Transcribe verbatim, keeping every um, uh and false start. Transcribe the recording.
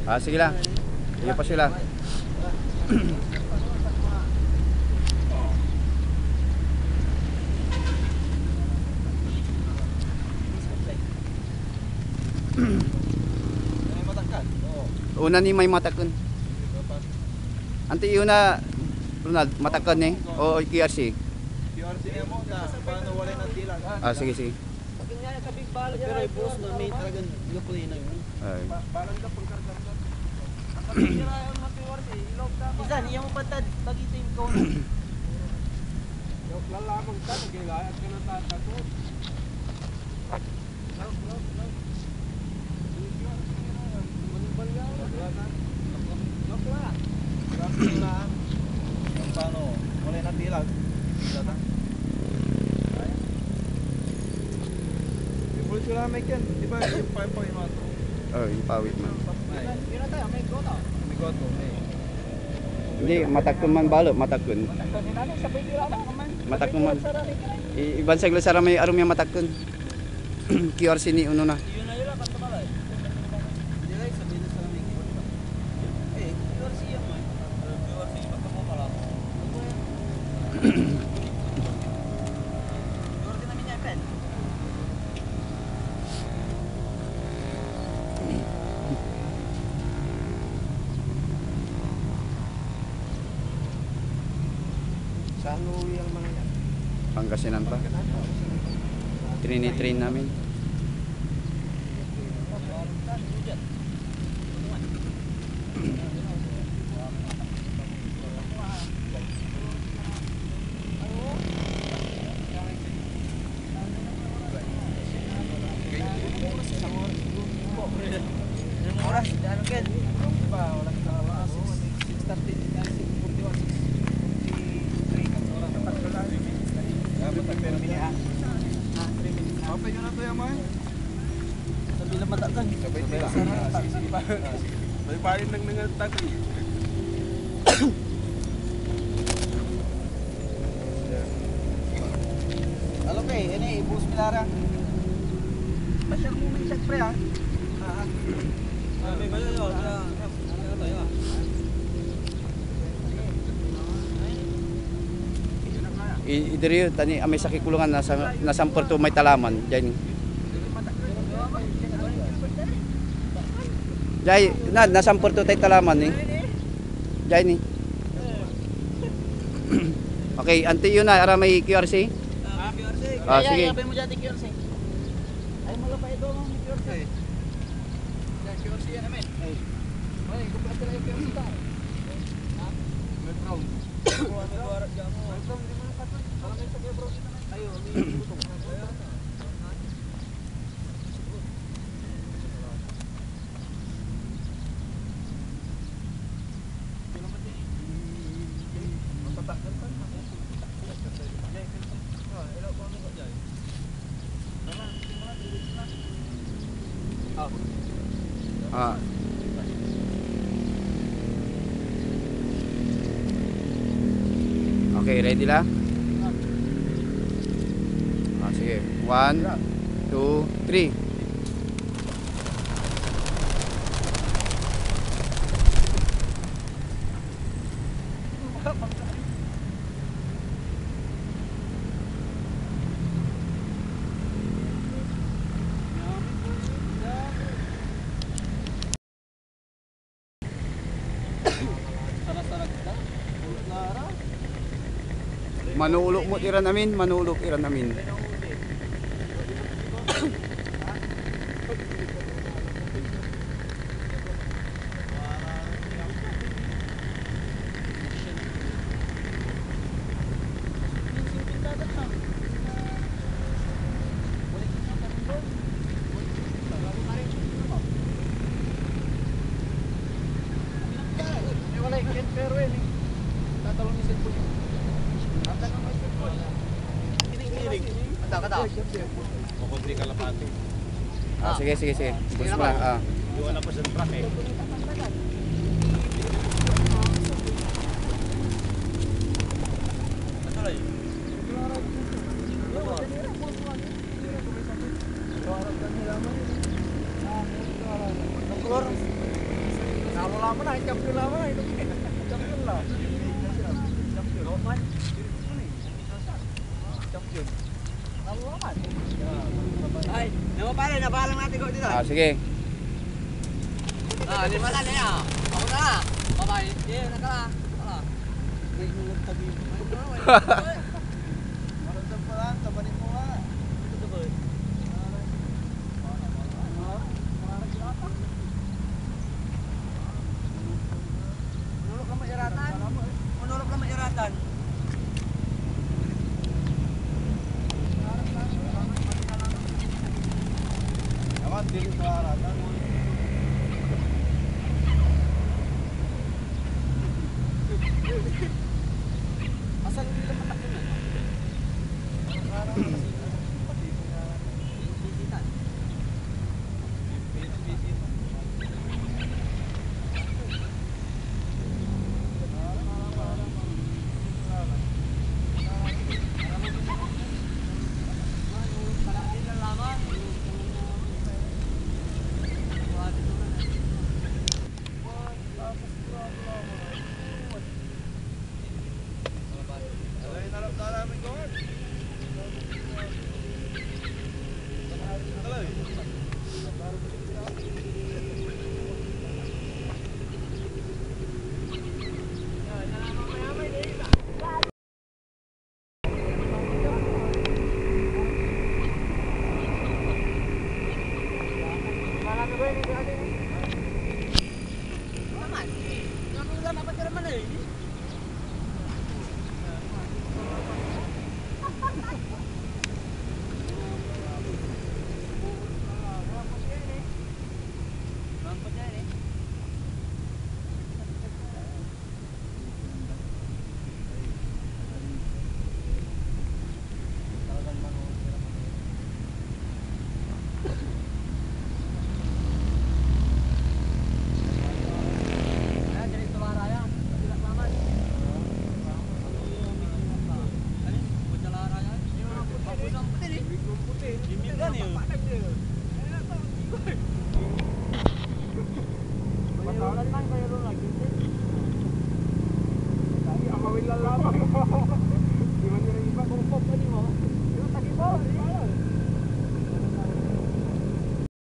Ah, sige lang. Sige pa sila. May matakan? Oo. Una ni may matakan. Anti yun na, Ronald, matakan eh. O, Q R C. Q R C mo na, paano wala na dilag? Ah, sige, sige. Pero yung boss na may talagang look na yun, ano? Ay. Minsan, iya mo pa tad, pag-itim ko na. Joke lang lamang ka, nagkailangan ka ng tatagot. Joke lang. Grabe na. Yung paano, wala na dilag. Dilag, ha? May bulis ko lang, Mike, yan. Di ba, yung pa, yung pa, yung mga to? Oh, yung pawit man. Ay. May goto, may. Hindi, matakken man balo, matakken. Matakken man. I-, ibanseg la saramay arum ya matakken. Q R C ni uno na. Saan uuwi ang mga yan? Pangasinan pa. Trini-train namin. Anong oras? Ano, Ken? Di ba, wala ka sa oras. Six thirty, six forty-one, six forty-three, oras na tatlo lang. Dapat ang pero niya. Ah, three minutes. Okay, yun na to, Yamay. Sabi lang matakan. Sabay sila. Sarap. Sige, sige. Balibalin lang ng tag-, Alo, pre, ini, ibus mi la ra. Pasyal mo man siya, pre, ha? Ah, ah. Ah, may balayo, ah, ah, ah, ah. I-, idiri yo, tani, amay sakey kulungan, nasa, nasampor to may talaman, diyan. Jay, na, nasampor to tay talaman, eh. Jay ni. Okay, anti yun na, ara may Q R C? Ah, Q R C. Ah, sige. Ay, ay, abay mo dyan, Q R C. Ay, malapay doon, may Q R C. Ay. Yan, Q R C yan, amen. Ay. Ay, kumpleto na yung Q R C ta. Ha? May brown. May brown, di mo na patun. Alam mo yung sa brown dito, amen. Ay, oh, may buto. Ah. Okay, ready la? Ah, sige. One, two, three. Manulok mo iran amin, manulok iran amin. Kukundi kalapati. Ah, sige, sige, sige. Push mo lang. Ah. Iwan ako sa truck eh. Ano lamang na, champion lamang na, ito. Champion na. Champion. Champion. Ay, naman pare, nabalang natin ko dito. Ah, sige. Ah, lima na niya. Ako na. Bye-bye. Eh, nakala. Wala. May nulog tabi. May nulog. Maragdag pala, tabanin mo nga. Ito, ito, boy. Manulog ka mairatan. Manulog ka mairatan. Awan, dili sa aratan. Asan nila matakbo na?